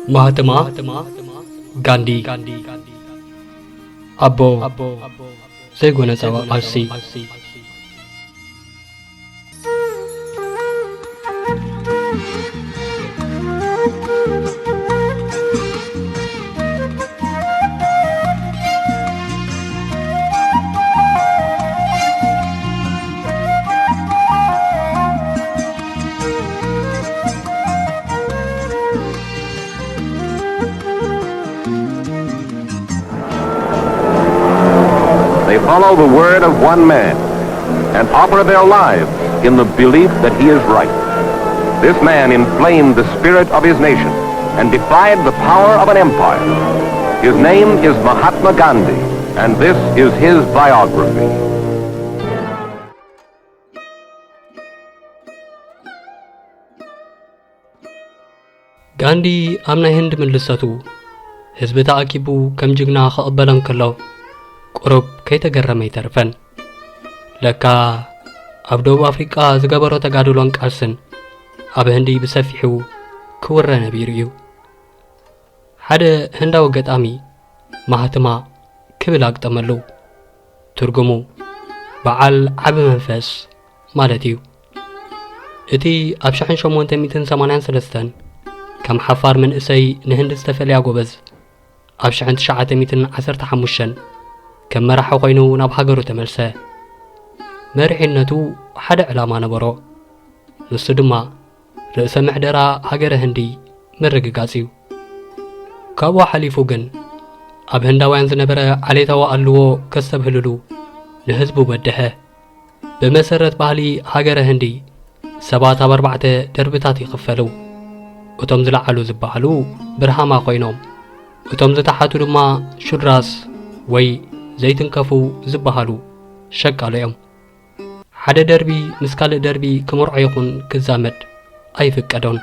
ማህትማ ጋንዲ፣ ኣቦ ዘይጎነጸዊ ቃልሲ። They follow the word of one man and offer their lives in the belief that he is right. This man inflamed the spirit of his nation and defied the power of an empire. His name is Mahatma Gandhi, and this is his biography. ጋንዲ ኣብ ናይ ህንዲ ምልሰቱ ህዝቢ ተኣኪቡ ከም ጅግና ክቕበሎ እንከሎ፣ ቁሩብ ከይተገረመ ኣይተርፈን። ለካ ኣብ ደቡብ ኣፍሪቃ ዝገበሮ ተጋድሎን ቃልስን ኣብ ህንዲ ብሰፊሑ ክውረ ነቢሩ እዩ። ሓደ ህንዳዊ ገጣሚ ማህትማ ክብል ኣግጠመሉ። ትርጉሙ በዓል ዓቢ መንፈስ ማለት እዩ። እቲ ኣብ ሽሕን ሸሞንተ ሚእትን ሰማንያን ሰለስተን ከም ሓፋር መንእሰይ ንህንዲ ዝተፈልያ ጎበዝ፣ ኣብ ሽሕን ትሽዓተ ሚእትን ዓሰርተ ሓሙሽተን ከም መራሒ ኮይኑ ናብ ሃገሩ ተመልሰ። መሪሕነቱ ሓደ ዕላማ ነበሮ። ንሱ ድማ ርእሰ ምሕደራ ሃገረ ህንዲ ምርግጋጽ እዩ። ካብኡ ሓሊፉ ግን ኣብ ህንዳውያን ዝነበረ ዓሌታዊ ኣልዎ ከስተብህልሉ ንህዝቡ በደሀ። ብመሰረት ባህሊ ሃገረ ህንዲ ሰባት ኣብ ኣርባዕተ ደርብታት ይኽፈሉ። እቶም ዝለዓሉ ዝበሃሉ ብርሃማ ኮይኖም፣ እቶም ዝተሓቱ ድማ ሹድራስ ወይ ዘይትንከፉ ዝበሃሉ ሸቃሎ እዮም። ሓደ ደርቢ ምስ ካልእ ደርቢ ክምርዖ ይኹን ክዛመድ ኣይፍቀዶን።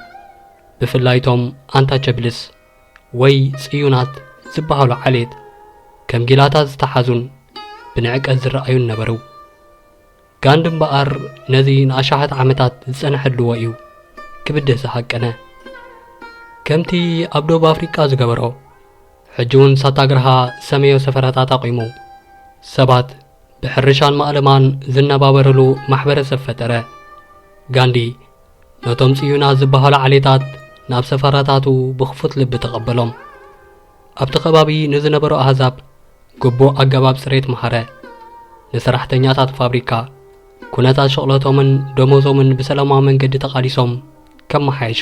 ብፍላይ እቶም ኣንታቸብልስ ወይ ጽዩናት ዝበሃሉ ዓሌት ከም ጊላታት ዝተሓዙን ብንዕቀት ዝረኣዩን ነበሩ። ጋንዲ እምበኣር ነዚ ንኣሽሓት ዓመታት ዝጸንሐ ኣድልዎ እዩ ክብድህ ዝሃቀነ። ከምቲ ኣብ ደቡብ ኣፍሪቃ ዝገበሮ፣ ሕጂ እውን ሳታግራሃ ሰመዮ ሰፈራታት ኣቑሙ ሰባት ብሕርሻን ማእለማን ዝነባበርሉ ማሕበረሰብ ፈጠረ። ጋንዲ ነቶም ጽዩናት ዝበሃሉ ዓሌታት ናብ ሰፈራታቱ ብኽፉት ልቢ ተቐበሎም። ኣብቲ ከባቢ ንዝነበሩ ኣህዛብ ግቡእ ኣገባብ ጽሬት መሃረ። ንሰራሕተኛታት ፋብሪካ ኩነታት ሽቕለቶምን ደሞዞምን ብሰላማዊ መንገዲ ተቓሊሶም ከመሓየሹ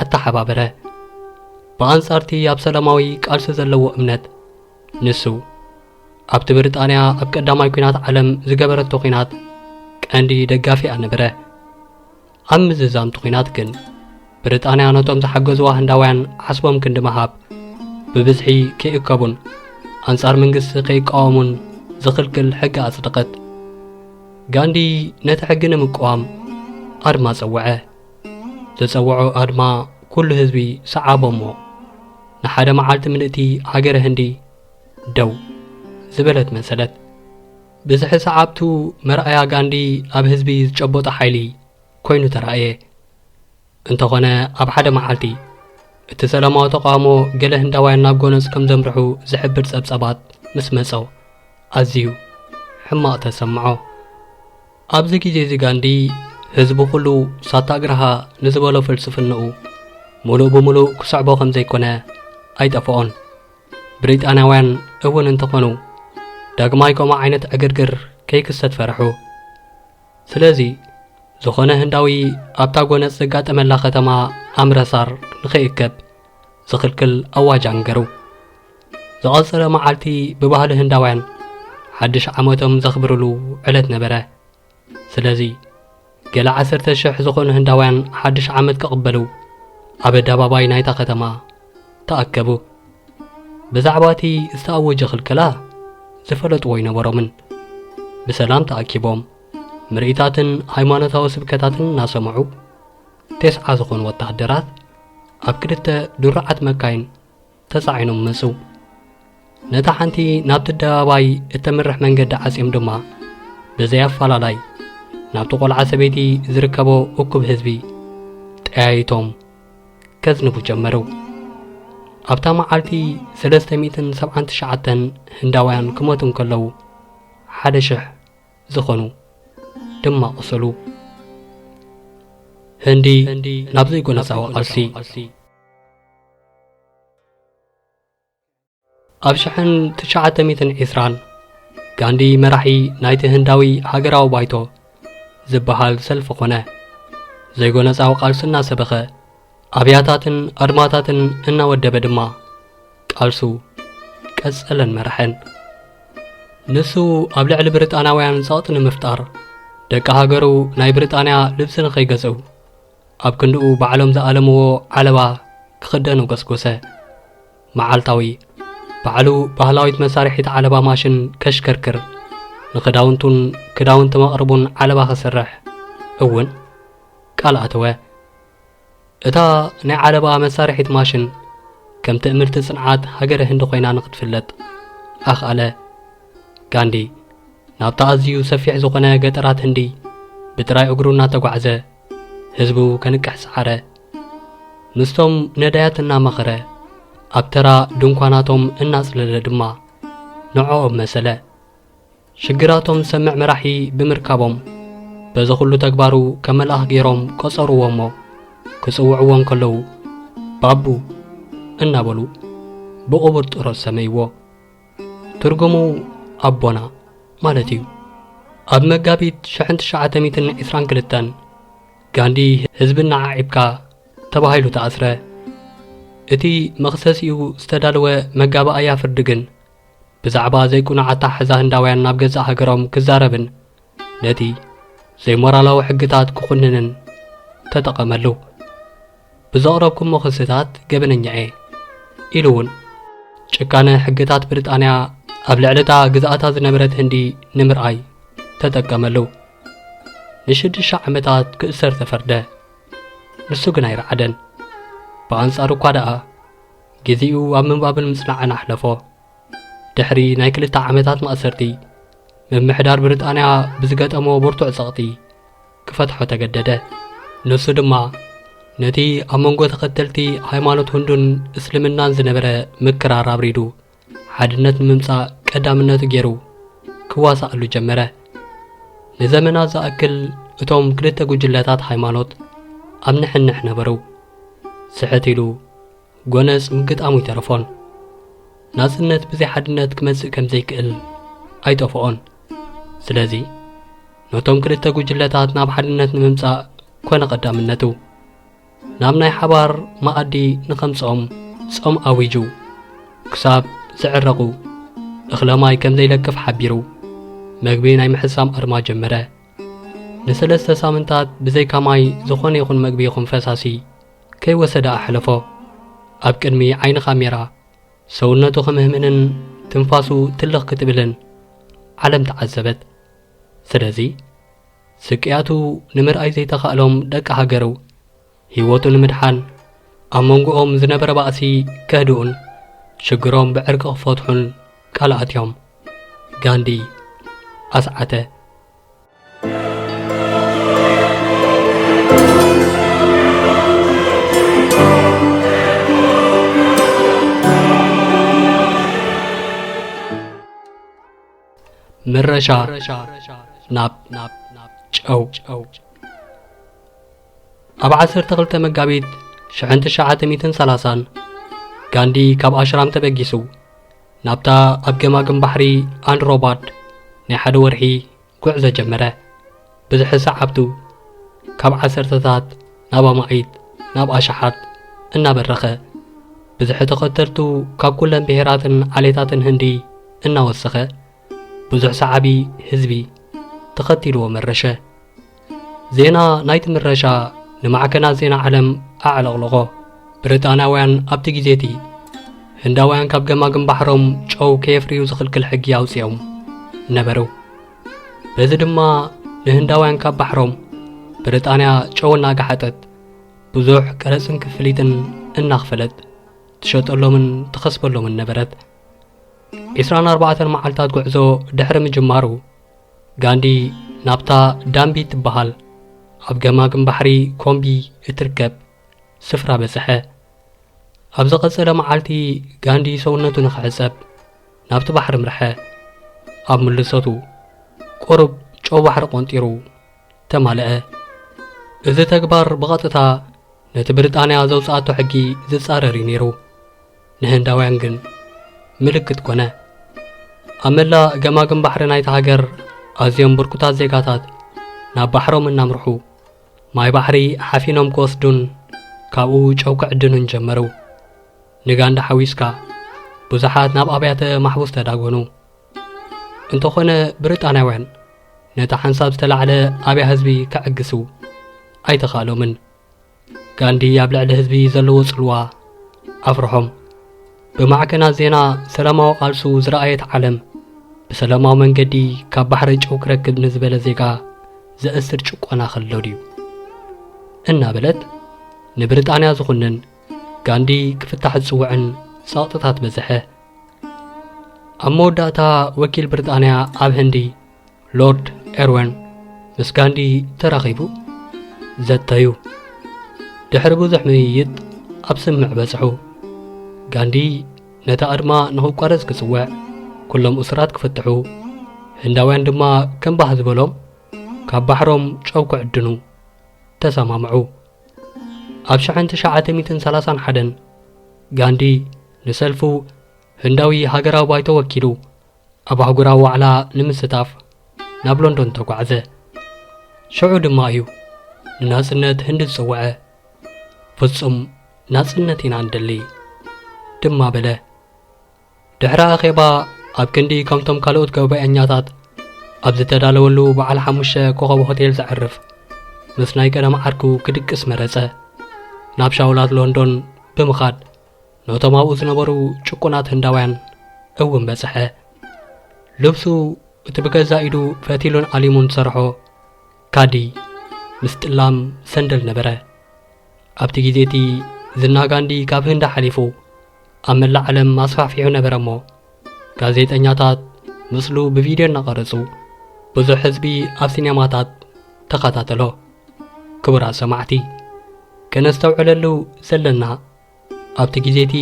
ኣተሓባበረ። ብኣንጻርቲ ኣብ ሰላማዊ ቃልሲ ዘለዎ እምነት፣ ንሱ ኣብቲ ብሪጣንያ ኣብ ቀዳማይ ኲናት ዓለም ዝገበረቶ ኲናት ቀንዲ ደጋፊኣ ነበረ። ኣብ ምዝዛምቲ ኲናት ግን፣ ብሪጣንያ ነቶም ዝሓገዝዋ ህንዳውያን ዓስቦም ክንዲ ምሃብ፣ ብብዝሒ ከይእከቡን ኣንጻር መንግስቲ ከይቃወሙን ዝኽልክል ሕጊ ኣጽደቐት። ጋንዲ ነቲ ሕጊ ንምቅዋም ኣድማ ጸውዐ። ዘጸውዖ ኣድማ ኩሉ ህዝቢ ሰዓቦ እሞ፣ ንሓደ መዓልቲ ምልእቲ ሃገረ ህንዲ ደው ዝበለት መሰለት። ብዝሒ ሰዓብቱ መርኣያ ጋንዲ ኣብ ህዝቢ ዝጨበጦ ሓይሊ ኮይኑ ተራእየ። እንተኾነ ኣብ ሓደ መዓልቲ እቲ ሰላማዊ ተቓውሞ ገለ ህንዳውያን ናብ ጎነጽ ከም ዘምርሑ ዝሕብር ጸብጻባት ምስ መጾ ኣዝዩ ሕማቕ ተሰምዖ። ኣብዚ ግዜ እዚ ጋንዲ ህዝቢ ኩሉ ሳታግራሃ ንዝበሎ ፍልስፍንኡ ምሉእ ብምሉእ ክስዕቦ ከም ዘይኮነ ኣይጠፍኦን። ብሪጣንያውያን እውን እንተኾኑ ዳግማይ ከምኡ ዓይነት ዕግርግር ከይክሰት ፈርሑ። ስለዚ ዝኾነ ህንዳዊ ኣብታ ጎነጽ ዘጋጠመላ ከተማ ኣምረሳር ንኸይእከብ ዝኽልክል ኣዋጅ ኣንገሩ። ዝቐጸለ መዓልቲ ብባህሊ ህንዳውያን ሓድሽ ዓመቶም ዘኽብርሉ ዕለት ነበረ። ስለዚ ገለ ዓሰርተ ሽሕ ዝኾኑ ህንዳውያን ሓድሽ ዓመት ክቕበሉ ኣብ ኣደባባይ ናይታ ከተማ ተኣከቡ። ብዛዕባ እቲ ዝተኣወጀ ክልከላ ዝፈለጥዎ ኣይነበሮምን። ብሰላም ተኣኪቦም ምርኢታትን ሃይማኖታዊ ስብከታትን እናሰምዑ፣ ቴስዓ ዝኾኑ ወተሃደራት ኣብ ክልተ ድሩዓት መካይን ተጻዒኖም መጹ። ነታ ሓንቲ ናብቲ ኣደባባይ እተምርሕ መንገዲ ዓጽዮም ድማ፣ ብዘይ ኣፈላላይ ናብቲ ቆልዓ ሰበይቲ ዝርከቦ እኩብ ህዝቢ ጠያይቶም ከዝንቡ ጀመሩ። ኣብታ መዓልቲ ሰለስተ ሚእትን ሰብዓን ትሽዓተን ህንዳውያን ክሞቱ እንከለዉ፣ ሓደ ሽሕ ዝኾኑ ድማ ቆሰሉ። ህንዲ ናብ ዘይጎነጻዊ ቃልሲ። ኣብ ሽሕን ትሽዓተ ሚእትን ዕስራን፣ ጋንዲ መራሒ ናይቲ ህንዳዊ ሃገራዊ ባይቶ ዝበሃል ሰልፊ ኾነ። ዘይጎነጻዊ ቃልሲ እናሰበኸ፣ ኣብያታትን ኣድማታትን እናወደበ ድማ ቃልሱ ቀጸለን መርሐን። ንሱ ኣብ ልዕሊ ብሪጣንያውያን ጸቕጢ ንምፍጣር፣ ደቂ ሃገሩ ናይ ብሪጣንያ ልብሲ ንኸይገዝኡ፣ ኣብ ክንድኡ ባዕሎም ዝኣለምዎ ዓለባ ክኽደኑ ገስጎሰ። መዓልታዊ ባዕሉ ባህላዊት መሳርሒት ዓለባ ማሽን ከሽከርክር፣ ንኽዳውንቱን ክዳውንቲ መቕርቡን ዓለባ ክሰርሕ እውን ቃል ኣተወ። እታ ናይ ዓለባ መሳርሒት ማሽን ከም ትእምርቲ ጽንዓት ሃገረ ህንዲ ኮይና ንኽትፍለጥ ኣኽኣለ። ጋንዲ ናብታ ኣዝዩ ሰፊሕ ዝኾነ ገጠራት ህንዲ ብጥራይ እግሩ እናተጓዕዘ ህዝቡ ከንቅሕ ጸዓረ። ምስቶም ነዳያት እናመኸረ፣ ኣብ ተራ ድንኳናቶም እናጽለለ ድማ ንዕኦም መሰለ። ሽግራቶም ዝሰምዕ መራሒ ብምርካቦም፣ በዚ ኹሉ ተግባሩ ከም መልኣኽ ገይሮም ቆጸርዎ እሞ፣ ክጽውዕዎ እንከለዉ፣ "ባቡ" እናበሉ ብቕቡር ጥሮት ሰመይዎ። ትርጉሙ ኣቦና ማለት እዩ። ኣብ መጋቢት ሽሕን ትሽዓተ ሚእትን ዕስራን ክልተን፣ ጋንዲ ህዝብና ዓዒብካ ተባሂሉ ተኣስረ። እቲ መኽሰሲኡ ዝተዳለወ መጋባእያ ፍርዲ ግን፣ ብዛዕባ ዘይቅኑዕ ኣተሓሕዛ ህንዳውያን ናብ ገዛእ ሃገሮም ክዛረብን ነቲ ዘይሞራላዊ ሕግታት ክኹንንን ተጠቐመሉ። "ብዘቕረብኩሞ ክስታት ገበነኛ እየ" ኢሉ እውን ጭካነ ሕግታት ብሪጣንያ ኣብ ልዕሊ እታ ግዝኣታ ዝነበረት ህንዲ ንምርኣይ ተጠቀመሉ። ንሽዱሽተ ዓመታት ክእሰር ተፈርደ። ንሱ ግን ኣይረዓደን። ብኣንጻሩ እኳ ደኣ፣ ግዜኡ ኣብ ምንባብን ምጽናዕን ኣሕለፎ። ድሕሪ ናይ ክልተ ዓመታት ማእሰርቲ፣ ምምሕዳር ብሪጣንያ ብዝገጠሞ ብርቱዕ ጸቕጢ ክፈትሖ ተገደደ። ንሱ ድማ ነቲ ኣብ መንጎ ተኸተልቲ ሃይማኖት ህንዱን እስልምናን ዝነበረ ምክራር ኣብሪዱ፣ ሓድነት ንምምጻእ ቀዳምነቱ ገይሩ ክዋሳኣሉ ጀመረ። ንዘመናት ዝኣክል እቶም ክልተ ጉጅለታት ሃይማኖት ኣብ ንሕንሕ ነበሩ። ስሕት ኢሉ ጎነጽ ምግጣሙ ይተረፎን፣ ናጽነት ብዘይ ሓድነት ክመጽእ ከም ዘይክእል ኣይጠፍኦን። ስለዚ፣ ነቶም ክልተ ጉጅለታት ናብ ሓድነት ንምምጻእ ኮነ ቀዳምነቱ፣ ናብ ናይ ሓባር መኣዲ ንኸምጽኦም ጾም ኣዊጁ፣ ክሳብ ዝዕረቑ እኽለ ማይ ከም ዘይለክፍ ሓቢሩ፣ መግቢ ናይ ምሕሳም ኣርማ ጀመረ። ንሰለስተ ሳምንታት ብዘይካ ማይ ዝኾነ ይኹን መግቢ ይኹን ፈሳሲ ከይወሰደ ኣሕለፎ። ኣብ ቅድሚ ዓይኒ ካሜራ ሰውነቱ ክምህምንን ትንፋሱ ትልኽ ክትብልን ዓለም ተዓዘበት። ስለዚ፣ ስቅያቱ ንምርኣይ ዘይተኻእሎም ደቂ ሃገሩ፣ ህይወቱ ንምድሓን፣ ኣብ መንጎኦም ዝነበረ ባእሲ ከህድኡን ሽግሮም ብዕርቂ ክፈትሑን ቃል ኣትዮም። ጋንዲ ኣስዓተ። ምረሻ ናብ ጨው። ኣብ ዓሰርተ ክልተ መጋቢት ሽሕን ትሽዓተ ሚእትን ሰላሳን፣ ጋንዲ ካብ ኣሽራም ተበጊሱ፣ ናብታ ኣብ ገማግም ባሕሪ ኣንድሮባድ ናይ ሓደ ወርሒ ጉዕዞ ጀመረ። ብዝሒ ሰዓብቱ ካብ ዓሰርተታት ናብ ኣማኢት፣ ናብ ኣሽሓት እናበረኸ፣ ብዝሒ ተኸተልቱ ካብ ኩለን ብሄራትን ዓሌታትን ህንዲ እናወሰኸ፣ ብዙሕ ሰዓቢ ህዝቢ ተኸቲልዎ መረሸ። ዜና ናይቲ ምረሻ ንማዕከናት ዜና ዓለም ኣዕለቕለቖ። ብሪጣንያውያን ኣብቲ ግዜቲ፣ ህንዳውያን ካብ ገማግም ባሕሮም ጨው ከየፍርዩ ዝኽልክል ሕጊ ኣውጺኦም ነበሩ። በዚ ድማ፣ ንህንዳውያን ካብ ባሕሮም ብሪጣንያ ጨው እናገሓጠት፣ ብዙሕ ቀረጽን ክፍሊትን እናኽፈለት ትሸጠሎምን ትኸስበሎምን ነበረት። ዒስራን ኣርባዕተን መዓልታት ጉዕዞ ድሕሪ ምጅማሩ፣ ጋንዲ ናብታ ዳምቢ ትበሃል ኣብ ገማግም ባሕሪ ኮምቢ እትርከብ ስፍራ በጽሐ። ኣብ ዝቐጸለ መዓልቲ ጋንዲ ሰውነቱ ንኽሕጸብ ናብቲ ባሕሪ ምርሐ። ኣብ ምልሰቱ ቁሩብ ጨው ባሕሪ ቆንጢሩ ተማልአ። እዚ ተግባር ብቐጥታ ነቲ ብሪጣንያ ዘውጽኣቶ ሕጊ ዝጻረር እዩ ነይሩ። ንህንዳውያን ግን ምልክት ኮነ። ኣብ መላእ ገማግም ባሕሪ ናይታ ሃገር ኣዝዮም ብርኩታት ዜጋታት ናብ ባሕሮም እናምርሑ ማይ ባሕሪ ሓፊኖም ክወስዱን ካብኡ ጨው ክዕድኑን ጀመሩ። ንጋንዳ ሓዊስካ ብዙሓት ናብ ኣብያተ ማሕቡስ ተዳጎኑ። እንተኾነ ብሪጣንያውያን ነቲ ሓንሳብ ዝተላዕለ ኣብያ ህዝቢ ከዕግሱ ኣይተኻእሎምን። ጋንዲ ኣብ ልዕሊ ህዝቢ ዘለዎ ጽልዋ ኣፍርሖም። ብማዕከናት ዜና ሰላማዊ ቃልሱ ዝረኣየት ዓለም ብሰላማዊ መንገዲ ካብ ባሕሪ ጨው ክረክብ ንዝበለ ዜጋ ዘእስር ጭቆና ከሎ ድዩ እናበለት ንብሪጣንያ ዝኹንን ጋንዲ ክፍታሕ ዝጽውዕን ጸቕጥታት በዝሐ። ኣብ መወዳእታ ወኪል ብሪጣንያ ኣብ ህንዲ ሎርድ ኤርወን ምስ ጋንዲ ተራኺቡ ዘተዩ። ድሕሪ ብዙሕ ምይይጥ ኣብ ስምምዕ በጽሑ። ጋንዲ ነቲ ኣድማ ንኽቋረጽ ክጽውዕ፣ ኩሎም እሱራት ክፍትሑ፣ ህንዳውያን ድማ ከም ባህ ዝበሎም ካብ ባሕሮም ጨው ክዕድኑ ተሰማምዑ። ኣብ ሽሕን ትሽዓተ ሚእትን ሰላሳን ሓደን ጋንዲ ንሰልፉ ህንዳዊ ሃገራዊ ባይቶ ወኪሉ ኣብ ኣህጉራዊ ዋዕላ ንምስታፍ ናብ ሎንዶን ተጓዕዘ። ሽዑ ድማ እዩ ንናጽነት ህንዲ ዝጸውዐ። ፍጹም ናጽነት ኢና እንደሊ ድማ በለ። ድሕሪ ኣኼባ ኣብ ክንዲ ከምቶም ካልኦት ገበያኛታት ኣብ ዝተዳለወሉ በዓል ሓሙሽተ ኮኸብ ሆቴል ዘዕርፍ ምስ ናይ ቀደም ዓርኩ ክድቅስ መረጸ። ናብ ሻውላት ሎንዶን ብምኻድ ነቶም ኣብኡ ዝነበሩ ጭቁናት ህንዳውያን እውን በጽሐ። ልብሱ እቲ ብገዛ ኢዱ ፈቲሉን ኣሊሙን ዝሰርሖ ካዲ ምስ ጥላም ሰንደል ነበረ። ኣብቲ ግዜ እቲ ዝና ጋንዲ ካብ ህንዲ ሓሊፉ ኣብ መላእ ዓለም ኣስፋሕፊሑ ነበረ እሞ፣ ጋዜጠኛታት ምስሉ ብቪድዮ እናቐረጹ ብዙሕ ህዝቢ ኣብ ሲኔማታት ተኸታተሎ። ክቡራት ሰማዕቲ፣ ከነስተውዕለሉ ዘለና፣ ኣብቲ ግዜ እቲ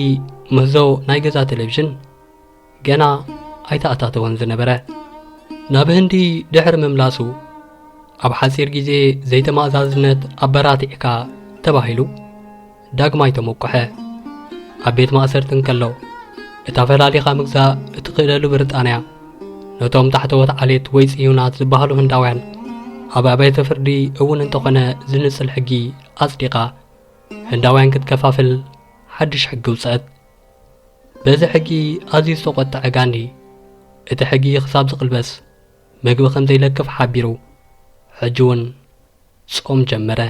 ምህዞ ናይ ገዛ ቴሌቪዥን ገና ኣይተኣታተወን ዝነበረ። ናብ ህንዲ ድሕሪ ምምላሱ፣ ኣብ ሓጺር ግዜ ዘይተማእዛዝነት ኣበራቲዕካ ተባሂሉ ዳግማይ ተሞቅሐ። ኣብ ቤት ማእሰርቲ እንከሎ፣ እታ ፈላሊኻ ምግዛእ እትኽእለሉ ብሪጣንያ፣ ነቶም ታሕተዎት ዓሌት ወይ ጽዩናት ዝበሃሉ ህንዳውያን ኣብ ኣብያተ ፍርዲ እውን እንተኾነ ዝንጽል ሕጊ ኣጽዲቓ፣ ህንዳውያን ክትከፋፍል ሓድሽ ሕጊ ውጽአት። በዚ ሕጊ ኣዝዩ ዝተቖጥዐ ጋንዲ፣ እቲ ሕጊ ክሳብ ዝቕልበስ ምግቢ ከም ዘይለክፍ ሓቢሩ፣ ሕጂ እውን ጾም ጀመረ።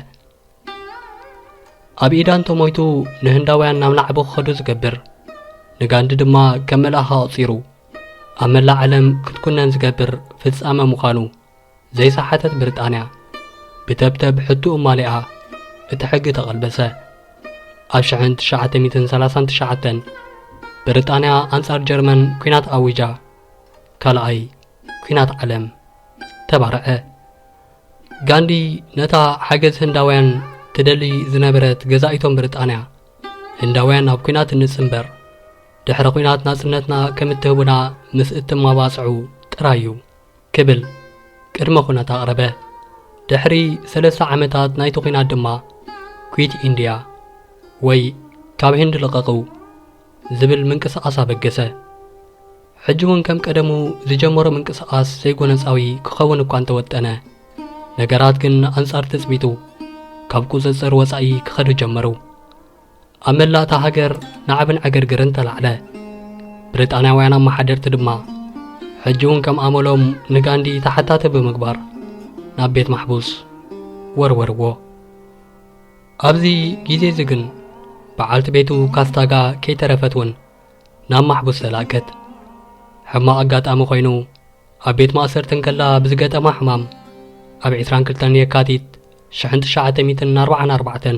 ኣብ ኢዳ እንተሞይቱ ንህንዳውያን ናብ ናዕቢ ክኸዱ ዝገብር፣ ንጋንዲ ድማ ከም መልኣኽ ኣቑጺሩ ኣብ መላእ ዓለም ክትኩነን ዝገብር ፍጻመ ምዃኑ ዘይሰሓተት ብሪጣንያ፣ ብተብተብ ሕቱኡ ማሊኣ እቲ ሕጊ ተቐልበሰ። ኣብ ሽሕን ትሽዓተ ሚእትን ሰላሳን ትሽዓተን ብሪጣንያ ኣንጻር ጀርመን ኲናት ኣዊጃ፣ ካልኣይ ኲናት ዓለም ተባርዐ። ጋንዲ ነታ ሓገዝ ህንዳውያን ትደሊ ዝነበረት ገዛኢቶም ብሪጣንያ፣ ህንዳውያን ኣብ ኲናት እንጽንበር፣ ድሕሪ ኲናት ናጽነትና ከም እትህቡና ምስ እትመባጽዑ ጥራይ እዩ ክብል ቅድመ ኹነት ኣቕረበ። ድሕሪ ሰለስተ ዓመታት ናይቲ ኲናት ድማ ኲት ኢንድያ ወይ ካብ ህንዲ ልቐቑ ዝብል ምንቅስቓስ ኣበገሰ። ሕጂ እውን ከም ቀደሙ ዝጀመሮ ምንቅስቓስ ዘይጎነጻዊ ክኸውን እኳ እንተወጠነ፣ ነገራት ግን ኣንጻር ትጽቢቱ ካብ ቁጽጽር ወጻኢ ክኸዱ ጀመሩ። ኣብ መላእ እታ ሃገር ናዕብን ዕግርግርን ተላዕለ። ብሪጣንያውያን ኣመሓደርቲ ድማ ሕጂ እውን ከም ኣመሎም ንጋንዲ ተሓታቲ ብምግባር ናብ ቤት ማሕቡስ ወርወርዎ። ኣብዚ ግዜ እዚ ግን በዓልቲ ቤቱ ካስታጋ ከይተረፈት እውን ናብ ማሕቡስ ተላእከት። ሕማቕ ኣጋጣሚ ኮይኑ ኣብ ቤት ማእሰርቲ እንከላ ብዝገጠማ ሕማም ኣብ ዕስራን ክልተን የካቲት ሽሕን ትሽዓተ ሚእትን ኣርባዓን ኣርባዕተን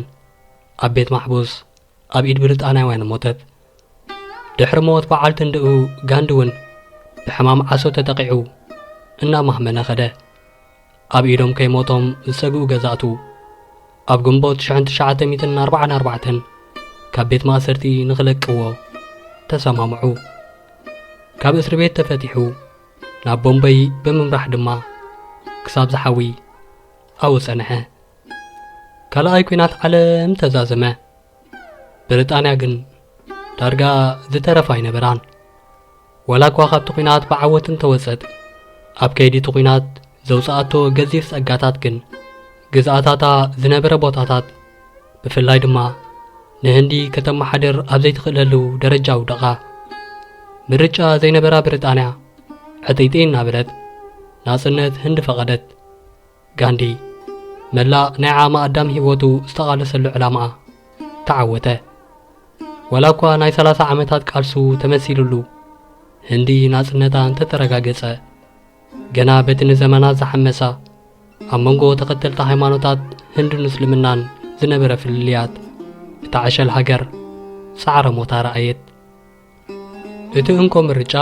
ኣብ ቤት ማሕቡስ ኣብ ኢድ ብሪጣንያውያን ሞተት። ድሕሪ ሞት በዓልቲ እንድኡ ጋንዲ እውን ብሕማም ዓሶ ተጠቒዑ እናማህመነ ኸደ። ኣብ ኢዶም ከይሞቶም ዝሰግኡ ገዛእቱ ኣብ ግንቦት ሽሕን ትሽዓተ ሚእትን ኣርባዓን ኣርባዕተን ካብ ቤት ማእሰርቲ ንኽለቅዎ ተሰማምዑ። ካብ እስሪ ቤት ተፈቲሑ ናብ ቦምበይ ብምምራሕ ድማ ክሳብ ዝሓዊ ኣብኡ ጸንሐ። ካልኣይ ኲናት ዓለም ተዛዘመ። ብሪጣንያ ግን ዳርጋ ዝተረፋ ኣይነበራን። ዋላ እኳ ካብቲ ኲናት ብዓወት እንተወጸት፣ ኣብ ከይዲ እቲ ኲናት ዘውጽኣቶ ገዚፍ ጸጋታት ግን ግዝኣታታ ዝነበረ ቦታታት፣ ብፍላይ ድማ ንህንዲ ከተመሓድር ኣብ ዘይትኽእለሉ ደረጃ ኣውደቓ። ምርጫ ዘይነበራ ብሪጣንያ ዕጥይጥይ እናበለት ናጽነት ህንዲ ፈቐደት። ጋንዲ መላእ ናይ ዓማ ኣዳም ህይወቱ ዝተቓለሰሉ ዕላማኣ ተዓወተ። ዋላ እኳ ናይ ሰላሳ ዓመታት ቃልሱ ተመሲሉሉ፣ ህንዲ ናጽነታ እንተተረጋገጸ፣ ገና በቲ ንዘመናት ዝሓመሳ ኣብ መንጎ ተኸተልቲ ሃይማኖታት ህንድን እስልምናን ዝነበረ ፍልልያት፣ እታ ዕሸል ሃገር ጻዕረ ሞታ ረኣየት። እቲ እንኮ ምርጫ፣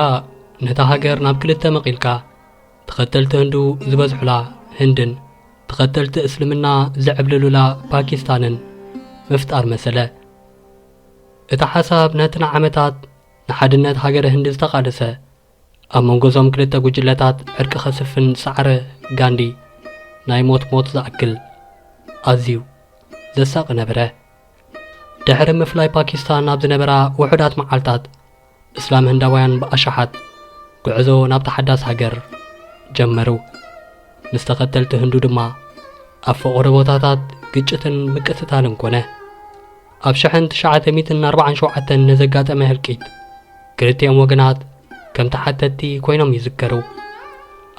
ነታ ሃገር ናብ ክልተ መቒልካ፣ ተኸተልቲ ህንዱ ዝበዝሑላ ህንድን ተኸተልቲ እስልምና ዝዕብልሉላ ፓኪስታንን ምፍጣር መሰለ። እቲ ሓሳብ ነቲ ንዓመታት ንሓድነት ሃገረ ህንዲ ዝተቓለሰ፣ ኣብ መንጎ እዞም ክልተ ጉጅለታት ዕርቂ ከስፍን ዝሰዓረ ጋንዲ፣ ናይ ሞት ሞት ዝኣክል ኣዝዩ ዘሳቒ ነበረ። ድሕሪ ምፍላይ ፓኪስታን ኣብ ዝነበራ ውሑዳት መዓልታት፣ እስላም ህንዳውያን ብኣሽሓት ጉዕዞ ናብ ተሓዳስ ሃገር ጀመሩ። ምስ ተኸተልቲ ህንዱ ድማ ኣብ ፈቖዶ ቦታታት ግጭትን ምቅትታልን ኮነ። ኣብ ሽሕን ትሽዓተ ሚእትን ኣርባዓን ሸውዓተን ንዘጋጠመ ህልቂት፣ ክልቲኦም ወገናት ከም ተሓተትቲ ኮይኖም ይዝከሩ።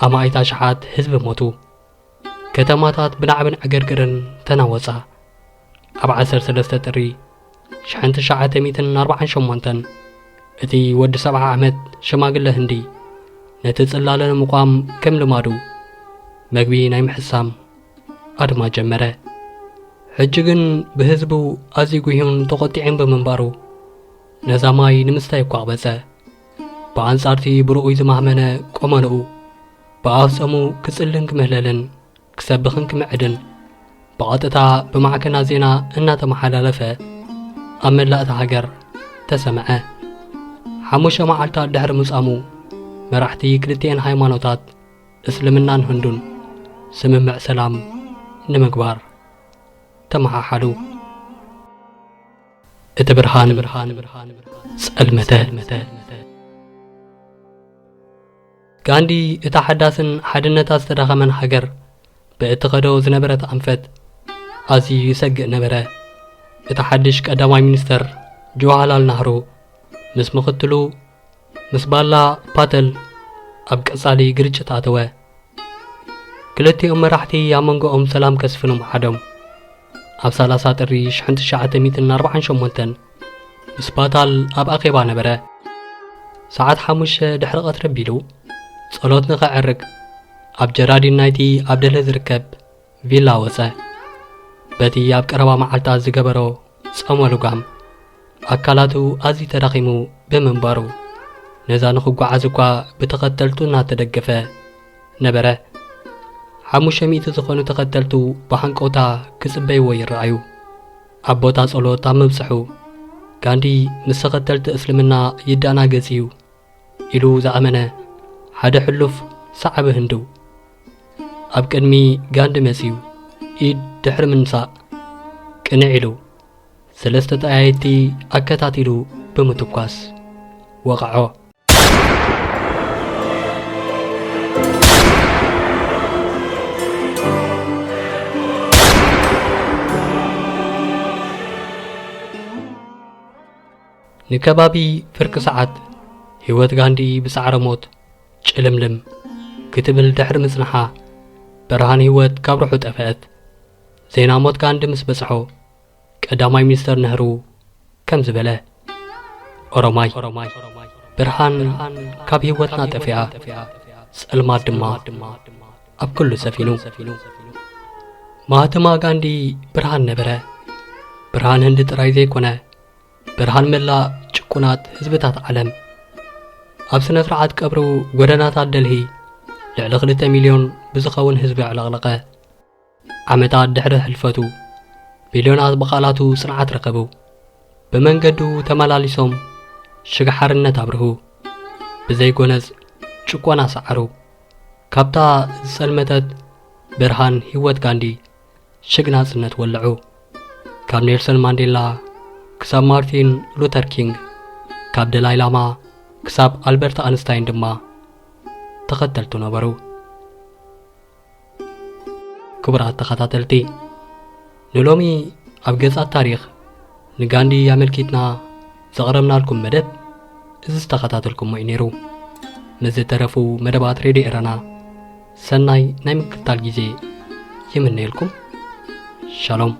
ኣማኢት ኣሽሓት ህዝቢ ሞቱ። ከተማታት ብናዕብን ዕግርግርን ተናወጻ። ኣብ ዓሰርተ ሰለስተ ጥሪ ሽሕን ትሽዓተ ሚእትን ኣርባዓን ሸሞንተን፣ እቲ ወዲ ሰብዓ ዓመት ሽማግለ ህንዲ፣ ነቲ ጽላለ ንምቋም ከም ልማዱ፣ መግቢ ናይ ምሕሳም ኣድማ ጀመረ። ሕጂ ግን ብህዝቡ ኣዝዩ ጉህዩን ተቖጢዑን ብምንባሩ፣ ነዛ ማይ ንምስታይ እኳ ኣቕበጸ። ብኣንጻርቲ ብርኡይ ዝማህመነ ቆመንኡ፣ ብኣፍ ጸሙ ክጽልን ክምህለልን፣ ክሰብኽን ክምዕድን፣ ብቐጥታ ብማዕከናት ዜና እናተመሓላለፈ ኣብ መላእ እታ ሃገር ተሰምዐ። ሓሙሽተ መዓልታት ድሕሪ ምጻሙ፣ መራሕቲ ክልቲኤን ሃይማኖታት፣ እስልምናን ህንዱን፣ ስምምዕ ሰላም ንምግባር ተመሓሓሉ። እቲ ብርሃን ጸልመተ። ጋንዲ እታ ሓዳስን ሓድነታ ዝተዳኸመን ሃገር ብእትኸዶ ዝነበረት ኣንፈት ኣዝዩ ይሰግእ ነበረ። እቲ ሓድሽ ቀዳማይ ሚኒስተር ጀዋሃላል ናህሩ ምስ ምኽትሉ ምስ ባላ ፓተል ኣብ ቀጻሊ ግርጭት ኣተወ። ክልቲኦም መራሕቲ ኣብ መንጎኦም ሰላም ከስፍኑ ምሓዶም። ኣብ ሰላሳ ጥሪ ሽሕን ትሽዓተ ሚእትን ኣርባዓን ሸሞንተን ምስ ፓታል ኣብ ኣኼባ ነበረ። ሰዓት ሓሙሽተ ድሕሪ ቀትሪ ኣቢሉ ጸሎት ንኸዕርግ ኣብ ጀራዲን ናይቲ ኣብ ደልሂ ዝርከብ ቪላ ወጸ። በቲ ኣብ ቀረባ መዓልታት ዝገበሮ ጸሞ ልጓም ኣካላቱ ኣዝዩ ተዳኺሙ ብምንባሩ፣ ነዛ ንኽጓዓዝ እኳ ብተኸተልቱ እናተደገፈ ነበረ። ሓሙሽተ ሚእቲ ዝኾኑ ተኸተልቱ ብሃንቀውታ ክጽበይዎ ይረኣዩ። ኣብ ቦታ ጸሎት ኣብ ምብጽሑ፣ ጋንዲ ምስ ተኸተልቲ እስልምና ይደናገጽ እዩ ኢሉ ዝኣመነ ሓደ ሕሉፍ ሰዓቢ ህንዱ ኣብ ቅድሚ ጋንዲ መጺኡ፣ ኢድ ድሕሪ ምንሳእ፣ ቅንዕ ኢሉ ሰለስተ ጠያየቲ ኣከታቲሉ ብምትኳስ ወቐዖ። ንከባቢ ፍርቂ ሰዓት፣ ህይወት ጋንዲ ብጻዕረ ሞት ጭልምልም ክትብል ድሕሪ ምጽንሓ፣ ብርሃን ህይወት ካብ ርሑ ጠፍአት። ዜና ሞት ጋንዲ ምስ በጽሖ፣ ቀዳማይ ሚኒስተር ነህሩ ከምዚ በለ፣ ኦሮማይ፣ ብርሃን ካብ ህይወትና ጠፊኣ፣ ጸልማት ድማ ኣብ ኩሉ ሰፊኑ። ማህትማ ጋንዲ ብርሃን ነበረ። ብርሃን ህንዲ ጥራይ ዘይኮነ፣ ብርሃን መላእ ጭቁናት ህዝብታት ዓለም። ኣብ ስነ ስርዓት ቀብሩ ጎደናታት ደልሂ ልዕሊ ክልተ ሚልዮን ብዝኸውን ህዝቢ ኣዕለቕለቐ። ዓመታት ድሕሪ ሕልፈቱ፣ ቢልዮናት ብቓላቱ ጽንዓት ረኸቡ። ብመንገዱ ተመላሊሶም ሽግ ሓርነት ኣብርሁ። ብዘይ ጎነጽ ጭቆና ሰዓሩ። ካብታ ዝጸልመተት ብርሃን ህይወት ጋንዲ ሽግ ናጽነት ወለዑ። ካብ ኔልሰን ማንዴላ ክሳብ ማርቲን ሉተር ኪንግ፣ ካብ ደላይ ላማ ክሳብ ኣልበርት ኣንስታይን ድማ ተኸተልቱ ነበሩ። ክቡራት ተኸታተልቲ፣ ንሎሚ ኣብ ገጻት ታሪኽ ንጋንዲ ኣመልኪትና ዘቕረብናልኩም መደብ እዚ ዝተኸታተልኩሞ እዩ ነይሩ። ምስ ዝተረፉ መደባት ሬድዮ ኤረና ሰናይ ናይ ምክትታል ግዜ ይምነየልኩም። ሻሎም።